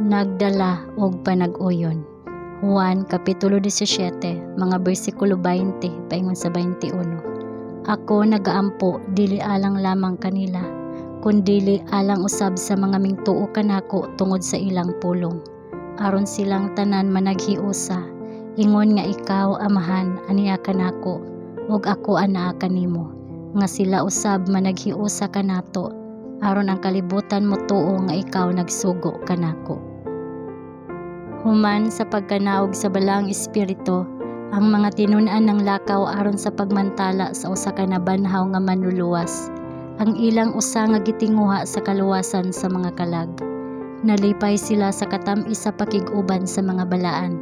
Nagdala og panag-uyon. Juan Kapitulo 17, mga bersikulo 20 paingon sa 21. Ako nagaampo dili alang lamang kanila, kundili alang usab sa mga mingtuo kanako tungod sa ilang pulong, aron silang tanan managhiusa, ingon nga ikaw, Amahan, ania kanako, ug ako anaa kanimo, nga sila usab managhiusa kanato, aron ang kalibutan motuo nga ikaw nagsugo kanako. Human sa pagkanaog sa Balaang Espiritu, ang mga tinun-an nanglakaw aron sa pagmantala sa usa ka nabanhaw nga Manluluwas, ang ilang usa nga gitinguha sa kaluwasan sa mga kalag. Nalipay sila sa katam-is sa pakig-uban sa mga balaan.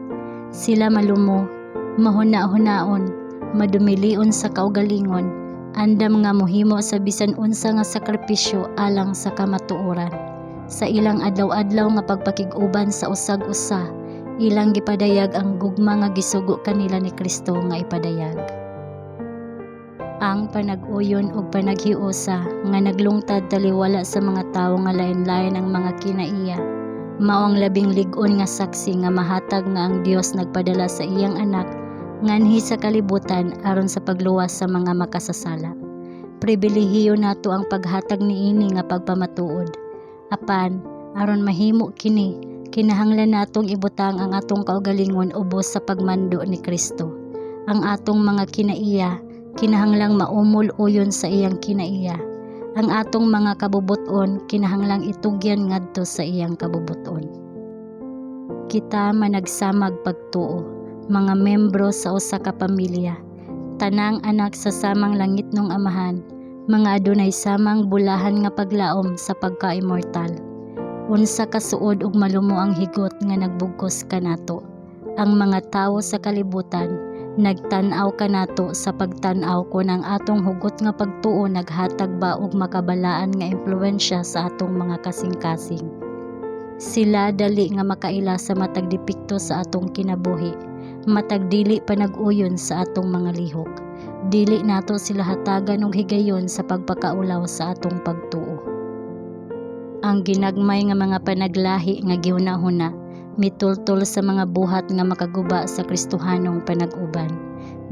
Sila malumo, mahuna-hunaon, madumilion sa kaugalingon, andam nga mohimo sa bisan unsa nga sakripisyo alang sa kamatuoran. Sa ilang adlaw-adlaw nga pagpakig-uban sa usag usa, ilang gipadayag ang gugma nga gisugo kanila ni Kristo nga ipadayag. Ang panag-uyon ug panaghiusa nga naglungtad taliwala sa mga tawo nga lain-lain ang mga kinaiya, mao ang labing lig-on nga saksi nga mahatag nga ang Dios nagpadala sa iyang Anak nganhi sa kalibutan aron sa pagluwas sa mga makasasala. Pribilehiyo nato ang paghatag niini nga pagpamatuod. Apan, aron mahimo kini, kinahanglan natong ibutang ang atong kaugalingon ubos sa pagmando ni Kristo. Ang atong mga kinaiya kinahanglang maumol uyon sa iyang kinaiya. Ang atong mga kabubut-on kinahanglang itugyan ngadto sa iyang kabubut-on. Kita managsamag pagtuo, mga membro sa usa ka pamilya, tanang anak sa samang langitnong Amahan, mga adunay samang bulahan nga paglaom sa pagka-immortal. Unsa ka suod ug malumo ang higot nga nagbugkos kanato. Ang mga tawo sa kalibutan nagtan-aw kanato sa pagtan-aw kon ang atong hugot nga pagtuo naghatag ba og makabalaan nga impluwensya sa atong mga kasing-kasing. Sila dali nga makaila sa matag depekto sa atong kinabuhi, matag dili panag-uyon sa atong mga lihok. Dili nato sila hatagan og higayon sa pagpakaulaw sa atong pagtuo. Ang ginagmay nga mga panaglahi nga gihuna-huna mitultol sa mga buhat nga makaguba sa Kristohanong panag-uban.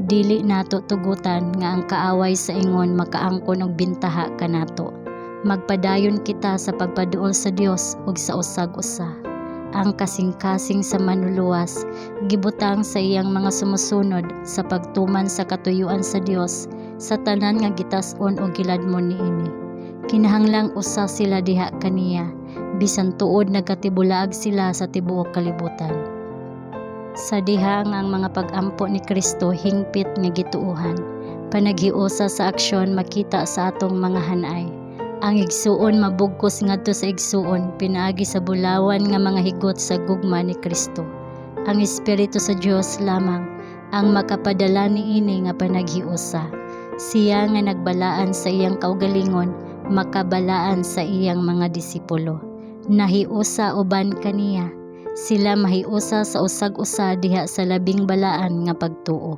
Dili nato tugutan nga ang kaaway sa ingon makaangkon og bintaha kanato. Magpadayon kita sa pagpaduol sa Dios ug sa usag usa. Ang kasing-kasing sa Manluluwas gibutang sa iyang mga sumusunod sa pagtuman sa katuyuan sa Dios sa tanan nga gitas-on o giladmon niini. Kinahanglang usa sila diha kaniya bisan tuod nagkatibulaag sila sa tibuok kalibutan. Sa diha nga ang mga pag-ampo ni Kristo hingpit nga gituohan, panaghiusa sa aksyon makita sa atong mga hanay. Ang igsuon mabugkos ngadto sa igsuon pinaagi sa bulawan nga mga higot sa gugma ni Kristo. Ang Espiritu sa Dios lamang ang makapadala niini nga panaghiusa. Siya nga nagbalaan sa iyang kaugalingon, makabalaan sa iyang mga disipulo. Nahiusa uban kaniya, sila mahiusa sa usag-usa diha sa labing balaan nga pagtuo.